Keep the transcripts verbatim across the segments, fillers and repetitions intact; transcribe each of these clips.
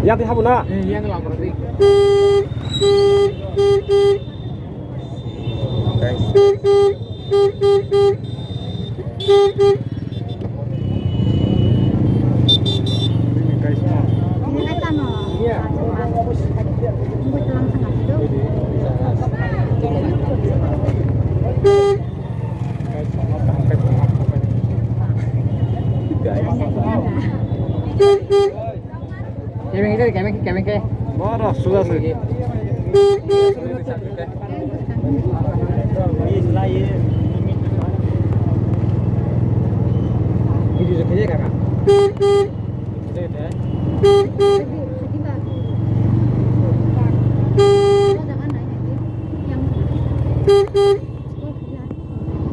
Yang di habu na? Eh, yang lamar di. Kemeng ke, kemeng ke, kemeng ke. Boro suja se. Video se kaya kaka.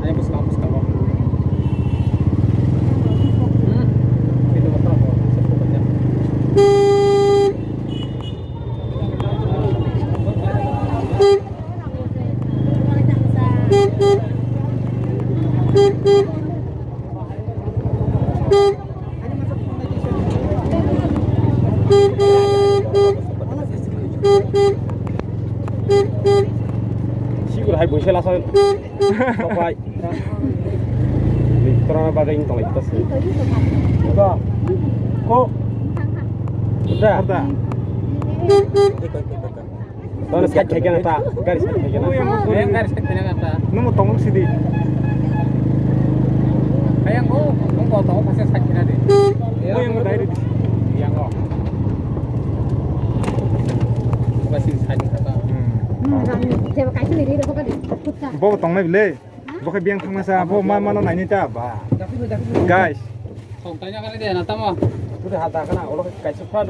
Ayo, bwskang, bwskango. Hmm. Video kotor ko, sepuluh jam. Sigur hai buise laso. Tokai. Ni torana bagwi wng tonglaikha se. Ko. Ko. Uda. Uda. Toni side khaikhe na ta. Gari side khaikhe na. Yang gari side khaikhe na ta. Nungbo tongmung sidi. Ayang ko, nungbo tongmung side khaikhe na de. Yang direct. Yang ko. Bukan sini side khaikhe ta. Hmm. Hmm, jeba kaisa ni ri rokha de. Bo tongnai bile. Bo khe biyang thangna sa, bo ma mano naini ta ba. Guys. Song taina kali de na tamo. Pura hata kana, olo kaisa phano.